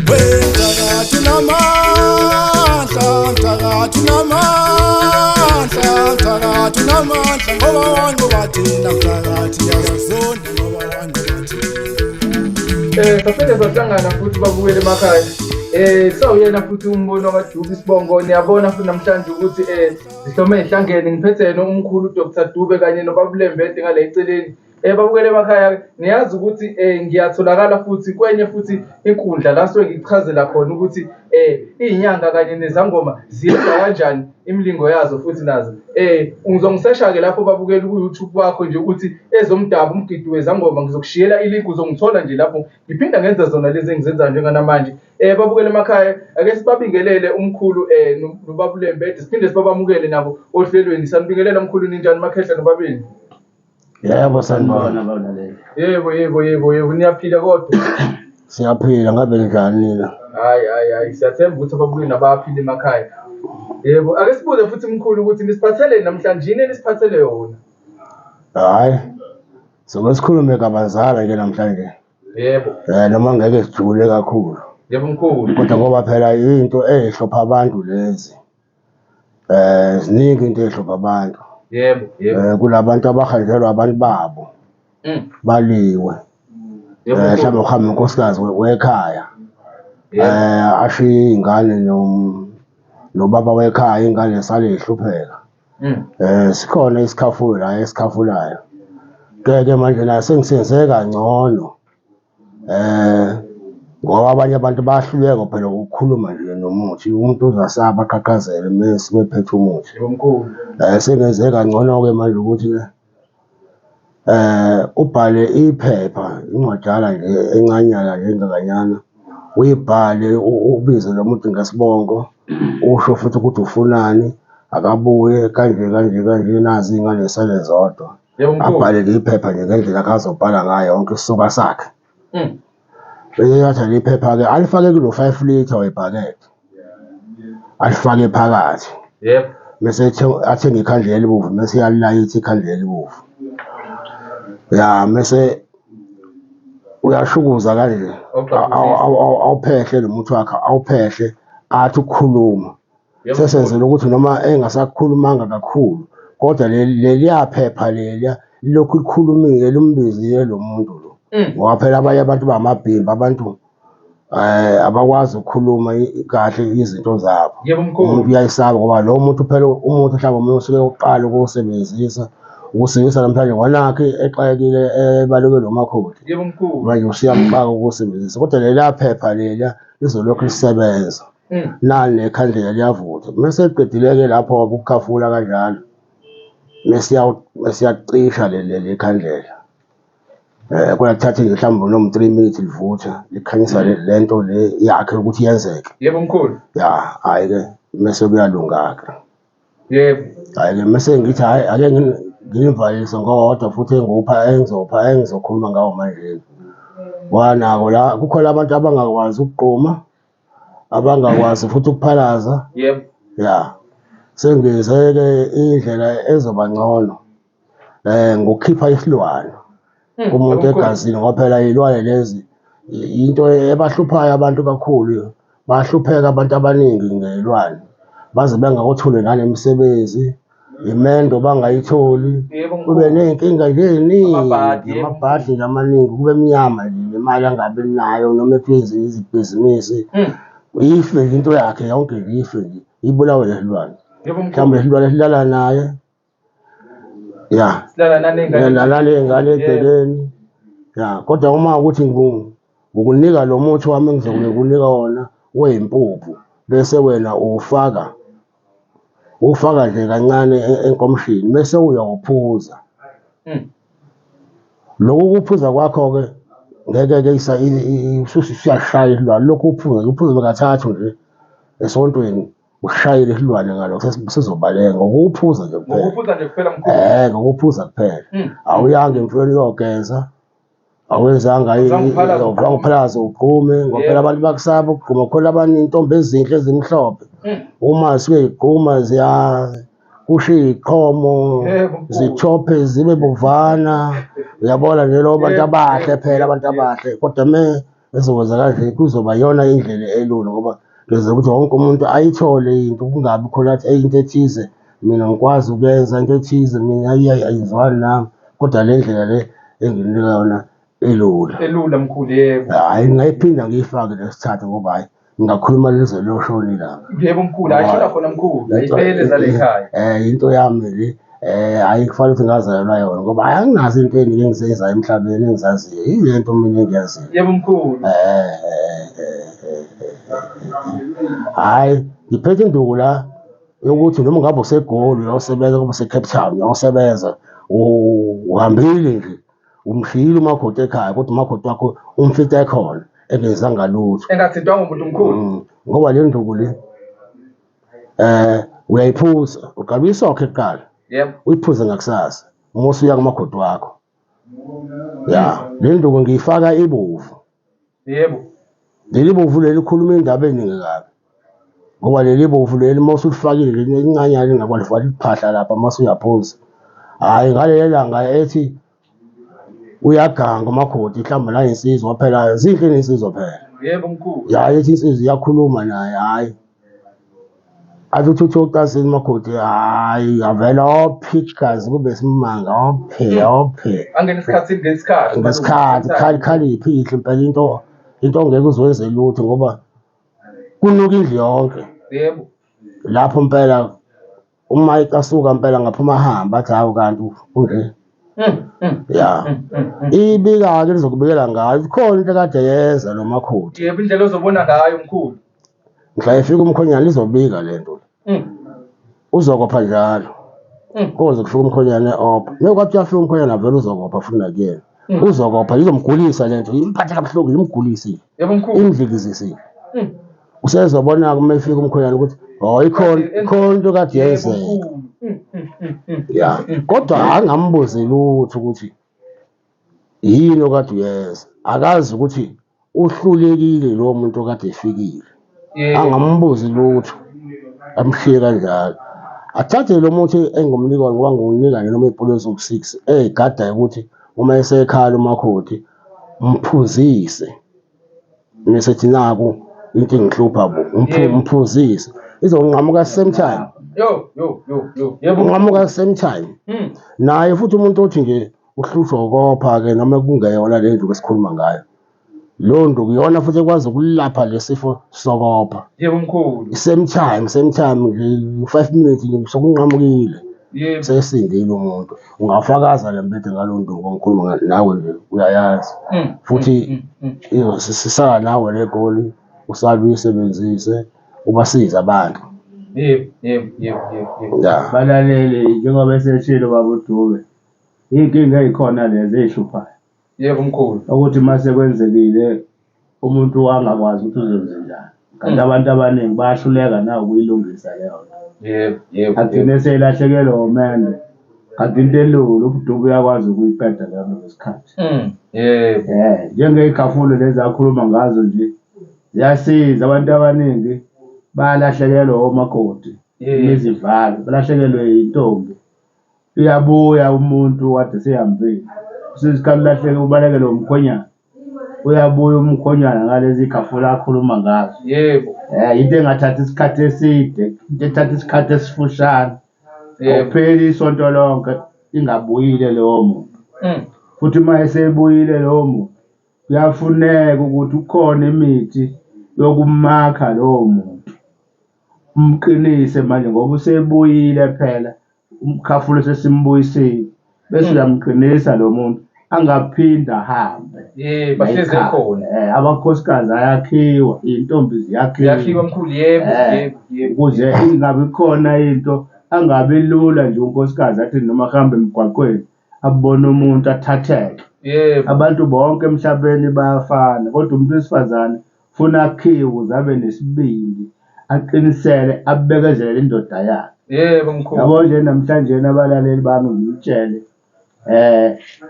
Mthakathi unamandla, mthakathi unamandla, mthakathi unamandla ngoba wanqoba thina, mthakathi uyasizonda ngoba wanqoba thina. Saphinde sahlangana futhi babukele emakhaya. Sawuyena futhi umbono kaDube isibongo, niyabona futhi namhlanje ukuthi sihlome ehlangene, ngiphethe yena umkhulu Dr Dube kanye noBaba Lembede ngale eceleni. Babukele emakhaya, niyazi ukuthi ngiyatholakala futhi kwenye futhi inkundla la suke ngikuchazela khona ukuthi iy'nyanga kanye nezangoma ziyenza kanjani imilingo yazo futhi nazo. Uzongisesha-ke lapho babukeli ku-YouTube wakho nje ukuthi ezomdabu umgidi wezangoma, ngizokushiyela ilink, uzongithola nje lapho ngiphinda ngenza zona lezi engizenzayo njenganamanje. Babukele emakhaya, ake sibabingelele umkhulu noBaba Lembede, siphinde sibabamukele nabo ohlelweni. Sanibingelela mkhulu, ninjani makhehla nobabili? Yebo, sanibona. Yebo, yebo, yebo, yebo, niyaphila kodwa? Siyaphila, ngabe njani nina? Hayi, hayi, hayi, siyathemba ukuthi ababukeli nabaphila emakhaya. Yebo, ake sibuze futhi mkhulu ukuthi nisiphathele namhlanje yini enisiphathele yona? Hhayi, soke sikhulume kabanzana ke namhlanje. Yebo. Noma ngeke sijule kakhulu. Yebo mkhulu. Kodwa ngoba phela into ehlupha abantu lezi. Ziningi into ehlupha abantu. Yebo, yebo. Kulabantu abahanjelwa abantu babo. Baliwe. Yebo. Mhlawumbe uhambe unkosikazi wekhaya. Yebo. Ashiye ingane nobaba wekhaya, ingane isale ihlupheka. Sikhona isikhafulo la esikhafulayo. Ke manje la sengisenze kangcono. Ngoba abanye abantu bayahluleka phela ukukhuluma nje nomuthi, umuntu uzasaba aqhaqhazele mese bephethe umuthi. Yebo mkhulu. Sengenze kangcono-ke manje ukuthi-ke ubhale iphepha, incwajana nje encanyana nje engakanyana, uyibhale ubize lo muntu ngesibongo, usho futhi ukuthi ufunani, akabuye kanje kanje kanje, nazi iy'ngane zisale zodwa. Yebo mkhulu. Abhale nje iphepha nje ngendlela akhe azobhala ngayo yonke isisuka sakhe. Bese ethatha leli phepha-ke alifake kulo 5 litre webhakede, alifake phakathi. Yebo. Mese athenge ikhandlela elibovu, mese uyalilayitha ikhandlela elibovu. Ya, mese uyashukuza kanje, awuphehle lo muthi wakhe, awuphehle athi ukukhuluma. Yebo. Sesenzela ukuthi noma engasakhulumanga kakhulu, kodwa leliya phepha leliya lilokhu likhulumile, limbizile lo muntu lo. Ngoba phela abanye abantu bamabhimba, abantu abakwazi ukukhuluma kahle izinto zabo. Yebo mkhulu. Umuntu uyayisaba ngoba lo muntu phela umuntu mhlawumbe umuntu usuke uqala ukuwusebenzisa, ukusebenzisa namhlanje ngwanakhe exakekile ebaleke nomakhoti. Yebo mkhulu. Manje usuyamxaka ukuwusebenzisa, kodwa leliya phepha leliya lizolokhu lisebenza. Nali nekhandlela liyavutha. Mese eqedile-ke lapho ukukhafula kanjalo, mese uyacisha leli khandlela. Kuyathatha nje mhlawumbe noma 3 minutes livutha, likhanyisa lento le yakhe ukuthi yenzeke. Yebo mkhulu. Ya, hhayi-ke mese kuyalunga-ke. Yebo. Hhayi-ke mese ngithi hhayi ake nginivalelise ngowodwa futhi engupha engizopha engizokhuluma ngawo manje. Wanako la kukhona abantu abangakwazi ukugquma, abangakwazi futhi ukuphalaza. Yebo. Ya, sengenze-ke indlela ezoba ngcono ngokukhipha isilwane kumuntu egazini, ngoba phela iy'lwane lezi into ebahluphayo abantu kakhulu. Bahlupheka abantu abaningi ngey'lwane, baze bengakutholi nanemsebenzi, imendo bangayitholi, Yebo kube mkhulu. ney'nkinga nje ey'ningi, Amabhadi, yebo. amabhadi nje amaningi, kube mnyama nje nemali angabi nayo noma ethi ibhizinisi. Ife nje into yakhe yonke nje, ife nje, ibulawe lesilwane. Yebo mkhulu. Mhlawumbe lesilwane silala naye. Ya. Silala naley'ngane. Naley'ngane Yebo. egcekeni. Ya, kodwa uma ukuthi ngukunika lo muthi wami engizobe ngikunika wona weyimpuphu, bese wena uwufaka nje kancane enkomishini, bese uyawuphuza. Lokhu kuphuza kwakho-ke ngeke-ke usuyashaya isilwane, lokhu uphuza, uphuze kathathu nje esontweni, ushayile isilwane ngalokho, sizobaleka ngokuphuza nje kuphela. Ngokuphuza nje kuphela mkhulu. Ngokuphuza kuphela. Awuyanga emfuleni uyogeza, awenzanga Uzangiphalaza ugqume. uzangiphalaza ugqume, ngoba phela abantu bakusaba ukugquma, khona abanintombi ezinhle ezimhlophe. Uma zisuke zigquma ziya kusho iy'qhomo, Yebo, mkhulu. zithophe zibe bovana. Uyabona nje lo bantu abahle phela abantu abahle kodwa me ezokwenza kanje kuzoba iyona indlela elula ngoba ngenza ukuthi wonke umuntu ayithole into kungabi khona athi eyi into ethize mina ngikwazi ukuyenza into ethize mina ayizwani nami kodwa le ndlela le enginika yona elula. Elula mkhulu yebo. Hhayi ngingayiphinda ngiyifake nesithathu ngoba hhayi ngingakhuluma lize liyoshona ilanga. Yebo mkhulu, hhayi shona khona mkhulu, ayiphele zale ekhaya. Into yami le hhayi kufanele ukuthi ngazalelwa yona ngoba hhayi anginazo into ey'ningi engizenzayo emhlabeni engizaziyo, yile nto mina engiyaziyo. Yebo mkhulu. Hhayi ngiphethe induku la yokuthi noma ngabe useGoli uyosebenza, ngabe use-Cape Town uyosebenza, uhambile nje umshiyile umakoti ekhaya kodwa umakoti wakho umfice ekhona engenzanga lutho engathintwanga umuntu mkhulu ngoba le nduku le uyayiphuza uqala uyisokhe kuqala yebo uyiphuze ngakusasa uma usuya kumakoti wakho ya le nduku ngiyifaka ibovu yebo leli bovu leli likhuluma indaba eningi kabi ngoba leli bovu leli uma usulifakile leli elincanyana lingakwalifaka liphahla lapha uma usuyaphuza hhayi ngaleli langa ethi uyaganga umakoti mhlawumbe la insizwa phela zinhle nensizwa phela yebo mkhulu ya ethi insizwa iyakhuluma naye hhayi athi uthi uthi ocansini umakoti hhayi avele ophe igazi kube simanga ophe ophe angena isikhathi ngesikhathi ngesikhathi khali khaliphi inhle impela into into ongeke uzoyenze lutho ngoba kunuka indlu yonke yebo lapho impela uma icasuka impela ngaphuma ahambe athi hawu kanti kunje ya ibika-ke lizokubikela ngayo ikhona into ekade yenza lo makhoti yebo indlela ozobona ngayo mkhulu mhla efika umkhonyana izobika le nto uzokopha njalo koze kufika umkhonyana e-opha ngeke kwathi uyafika umkhonyana avele uzokopha futhi nakuyena uzokopha izomgulisa le nto imphathe kabuhlungu imgulisile yebo mkhulu imdlikizisile usezobona-ke uma efika umkhonyana ukuthi oh ikhona ikhona into kade yenzeka ya kodwa angambuzi lutho ukuthi yini okade uyenza akazi ukuthi uhlulekile lowo muntu okade efikile angambuzi lutho amshiye kanjalo athathe lo muthi engumnika wona ngoba ngiwunika nje noma iy'pulu eziwu-six ey'gadayo ukuthi uma esekhala umakoti mphuzise mesethi naku into engihlupha bo mphuzise izonqamuka same time yo yo yo yo yebo unqamuka same time naye futhi umuntu othi nje uhlushwa ukopha-ke noma kungeyona le nduku esikhuluma ngayo leyo nduku iyona futhi ekwazi ukulapha lesifo sokopha yebo mkhulu same time same time nje 5 minutes nje sokunqamukile yebo sesindile umuntu ungafakaza le mbethe ngalo nduku ngikhuluma nawe nje uyayazi futhi sisala nawe le goli usale uyisebenzise ubasize abantu yebo yebo yebo yebo ya Balaleli njengoba eseshilo baba uDube iy'nkinga ey'khona lezi ey'hluphayo yebo mkhulu ukuthi uma sekwenzekile umuntu angakwazi ukuthi uzenze njani kanti abantu abaningi bayahluleka na ukuyilungisa leyo nto yebo yebo agcine seyilahlekelwa umendo kanti into elula ubuduku uyakwazi ukuyiqeda leyo nto ngesikhathi yebo njengey'khafulo lezi akhuluma ngazo nje ziyasiza abantu abaningi bayalahlekelwa omakoti imizi ivale balahlekelwe yintombi uyabuya umuntu kade sehambile usesikhathi ulahleke ubalekelwe umkhonyana uyabuya umkhonyana ngalezi khafula akhuluma ngazo yebo into engathathi isikhathi eside into ethatha isikhathi esifushane yebo akupheli isonto lonke ingabuyile lowo muntu futhi uma esebuyile lowo muntu kuyafuneka ukuthi ukhona imithi yokumakha lowo muntu umqinise manje ngoba usebuyile phela umkhafulo sesimbuyisile bese uyamqinisa lo muntu angaphinda ahambe yebo ahlezi ekhona amakhosikazi ayakhiwa iy'ntombi ziyakhiwa ziyakhiwa mkhulu yebo yebo yebo ukuze ingabi khona into angabi lula nje unkosikazi athi noma ahambe emgwaqweni abone umuntu athatheke yebo abantu bonke emhlabeni bayafana kodwa umuntu wesifazane funa akhiwe ukuze abe nesibindi aqinisele abekezelele indoda yakhe yebo mkhulu yabo nje namhlanje abalaleli bami ngimtshele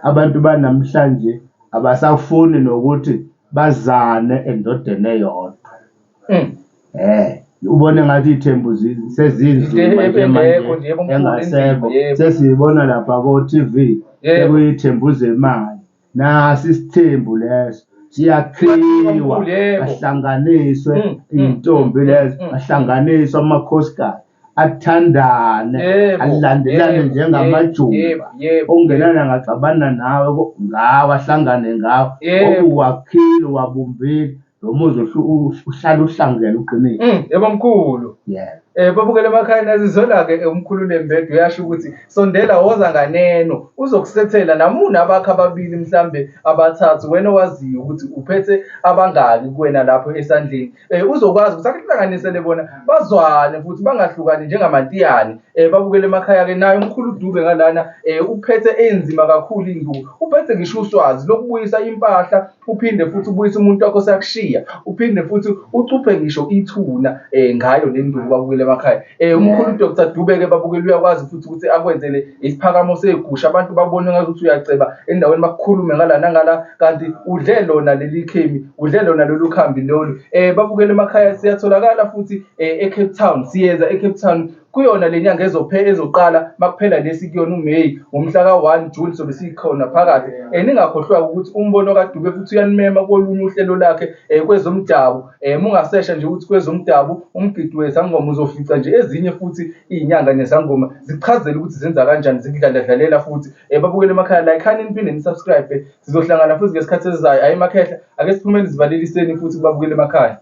abantu banamhlanje abasafuni nokuthi bazane endodeni eyodwa ubone ngathi iy'thembu sezinzima nje manje Engekho nje, yebo, mkhulu, engasekho inzima, yebo. sesiyibona lapha ko-TV Yebo. Ekuyithembu zemali. Nasi isithembu leso siyakhiwa ahlanganiswe iy'ntombi lezo ahlanganiswe amakhosikazi athandane alandelane njengamajuba okungenani angaxabana nawe ngawe ahlangane ngawe ngoba uwakhile uwabumbile lo muzi uhlale uhlangene uqinile. Yebo mkhulu. Yebo. Babukele emakhaya nazizwela-ke umkhulu Lembede uyasho ukuthi sondela woza nganeno uzokusethela namuna abakho ababili mhlambe abathathu wena owaziyo ukuthi uphethe abangaki kuwena lapho esandleni. Uzokwazi ukuthi akuhlanganisele bona bazwane futhi bangahlukani njengamantiyane. Babukele emakhaya-ke naye umkhulu uDube ngalana uphethe enzima kakhulu induku, uphethe ngisho uswazi lokubuyisa impahla, uphinde futhi ubuyise umuntu wakho osakushiya, uphinde futhi ucuphe ngisho ithuna ngayo le nduku babukele emakhaya. Umkhulu Dr Dube-ke babukele uyakwazi futhi ukuthi akwenzele isiphakamo segusha, abantu babone ngazuthi uyaceba endaweni bakukhulume ngala nangala, kanti udle lona leli khemi, udle lona lolu khambi lolu. Babukele emakhaya siyatholakala futhi e-Cape Town, siyeza e-Cape Town kuyona le nyanga ezoqala makuphela lesi kuyona uMeyi ngomhla ka-1 June sobe sikhona phakathi. Ningakhohlwa ukuthi umbono kaDube futhi uyanimema kolunye uhlelo lakhe kwezomdabu. Mungasesha nje ukuthi kwezomdabu umgidi wezangoma uzofica nje ezinye futhi iy'nyanga nezangoma zikuchazele ukuthi zenza kanjani, zikudlaladlalela futhi. Babukele emakhaya, like-ani niphinde ni-subscribe. Sizohlangana futhi ngesikhathi esizayo. Hhayi makhehla, ake siphumeni zivaleliseni futhi kubabukele emakhaya.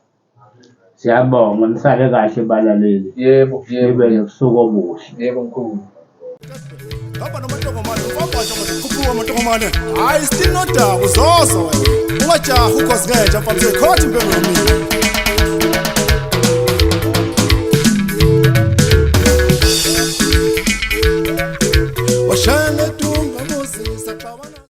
Siyabonga, nisale kahle balaleli. Yebo, yebo. Nibe nobusuku obuhle. Yebo mkhulu. Hamba nomantokomane, ufabhatsha khuphuka amantokomane. Hayi stinodaba uzozo wena. Ungajahi ukhozi ngenja mfana uyikhotha impengo yomile. Washe